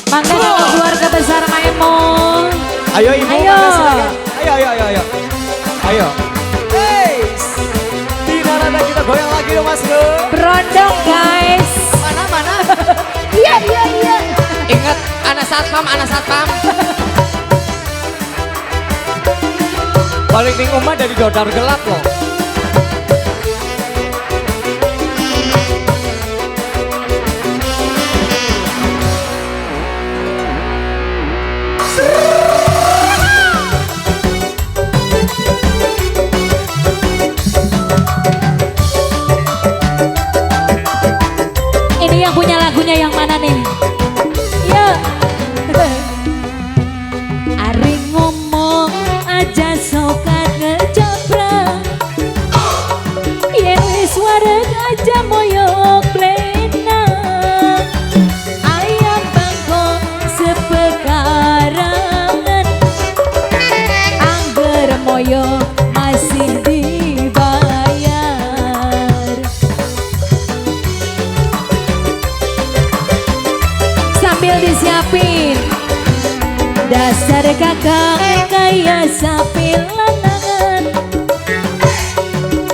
Mangga kalau keluarga besar Maemo. Ayo ibu, Ayo. Mangga silakan. Ayo, ayo, ayo, ayo. Ayo. Hey, tidak ada, kita goyang lagi dong, Mas Bro. Berondong, guys. Mana mana? Iya. Ingat, anak satpam, anak satpam. Balik ning omah dari dodar gelap loh. Ini yang punya lagunya yang mana nih? Iya. Ari ngomong aja sokat ngejoprak. Yen wis wareg aja moyok plena. Ayam bangkong sepekarangan. Angger moyok masih dibayar. Sambil disiapin. Dasar kakak kaya sapi lanangan.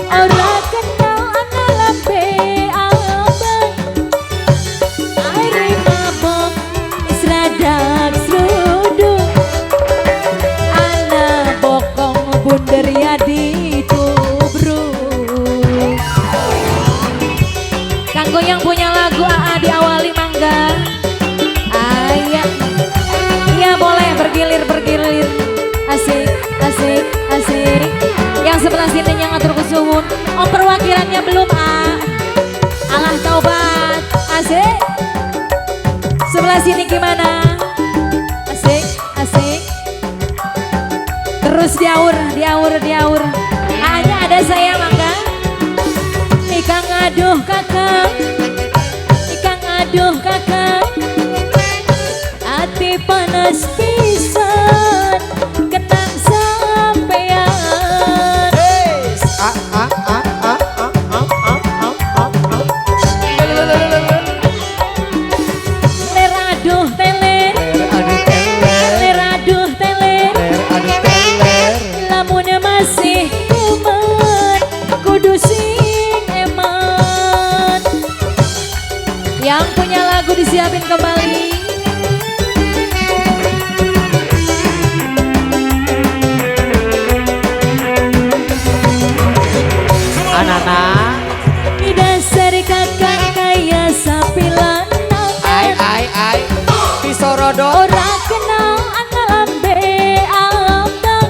Ora kenal ana lambe abang. Ari mabok sradak sruduk. Ana bokong bunder ya ditubruk. Kanggo yang punya lagu AA diawali mangga. Ayah. Iya boleh bergilir bergilir. Asik asik asik. Yang sebelah sini yang ngatur kesuwun. Oh perwakilannya belum ah. Alah taubat. Asik. Sebelah sini gimana? Asik asik. Terus diaur diaur diaur. Hanya ada saya mangga. Ikang aduh kakak. Ikang aduh kakak. Ati panas pisan kenang sampean. Hey, a a a a a a a a a a. Ler aduh teler, Ler aduh teler, ler aduh teler. Ler aduh teler. Lamun masih kumat kudu sing eman. Yang punya lagu disiapin kembali. Anak-anak, Di dasar kakak kaya sapi lanangan. Ai ai ai. Pisorodo. Ora kenal ana lambe abang.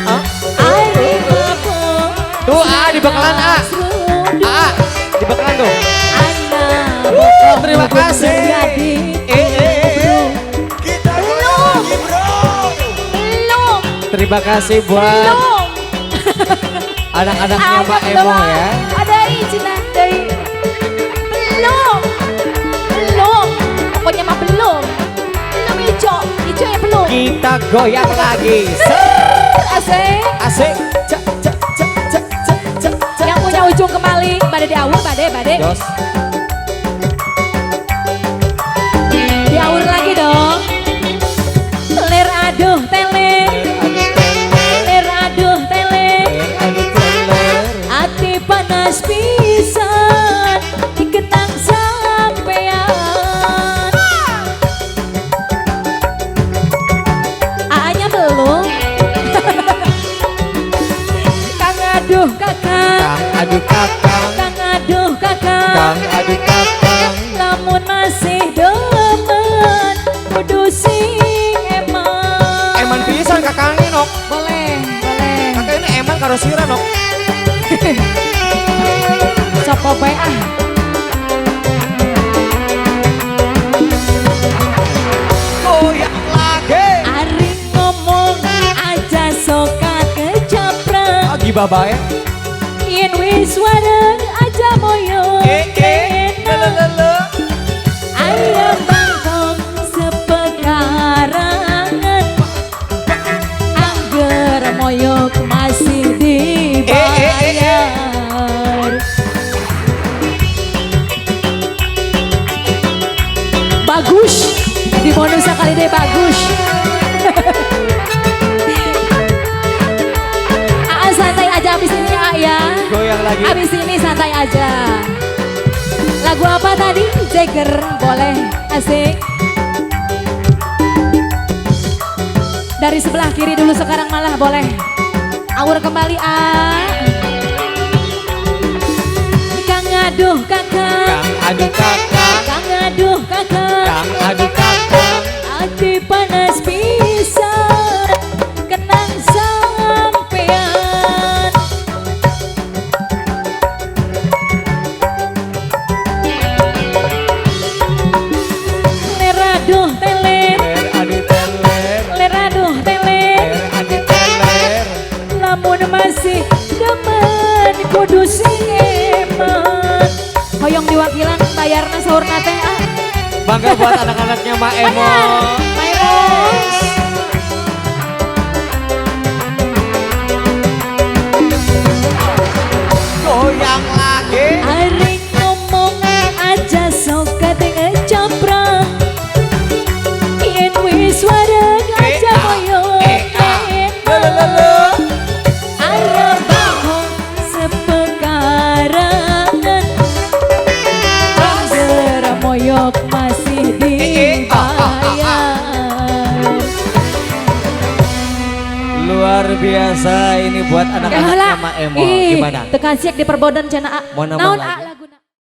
Ah, Ari mabok Tuh, A, di bakalan, A. sruduk. A, di bakalan tuh. Ana bokong Terima kasih. jadi Eh, eh, eh. Kita goyang lagi, bro. belum Terima kasih buat belum anak-anaknya Pak Ada Emo belum? ya. Ada izin dari belum belum pokoknya mah belum belum hijau hijau ya belum. Kita goyang lagi. Asik. Asik. Cak cak cak cak cak cak cak. Yang punya ujung kembali pada diawur bade bade Jos. Diawur lagi dong. Ler aduh tele, ler aduh tele. Aduh teler. Ati panas pisan dikenang sampean. A-nya belum. Kang aduh kakak, Kang aduh kakang. Kang aduh kakak. Kang aduh kakang. Lamun masih demen kudu sing eman. Eman pisan kakangnya nok. Boleh, boleh. Kakak ini eman karo sira nok. Sopo bae ah. Goyang lagi. Ari ngomong aja sokat kejaprak. Lagi babae. Yen wis wareg aja moyo. Eh eh. Le le le. Ayam bangkong sepekarangan. Angger moyok masih dibayar. Bagus. Di bonus sekali deh bagus. Aa santai aja abis ini A ya. Goyang lagi. Abis ini santai aja. Lagu apa tadi? Jagger boleh, asik. Dari sebelah kiri dulu sekarang malah boleh. Aur kembali A. Kang aduh kakak. Kang aduh kakak. Kang aduh kakak. Kang aduh kakak. Ati panas pisan kenang sampean. Ler aduh teler. Ler aduh teler. Ler aduh teler. Ler aduh teler. Lamun masih demen kudu sing eman. Hoyong diwakilan bayarna saurna teh ah. Bangga buat anak-anaknya Ma Emo. Ma Emo. Goyang lagi. Ari ngomong aja sok kate ngecoprang. Yen wis wareg aja koyo enak. Aya bohong sepekarangan. Angger moyok masih dibayar. Luar biasa ini buat anak-anaknya Ma Emo. Ih, Gimana? Tekan siak di perbodan cenah A. Mau nambah Naon lagi? A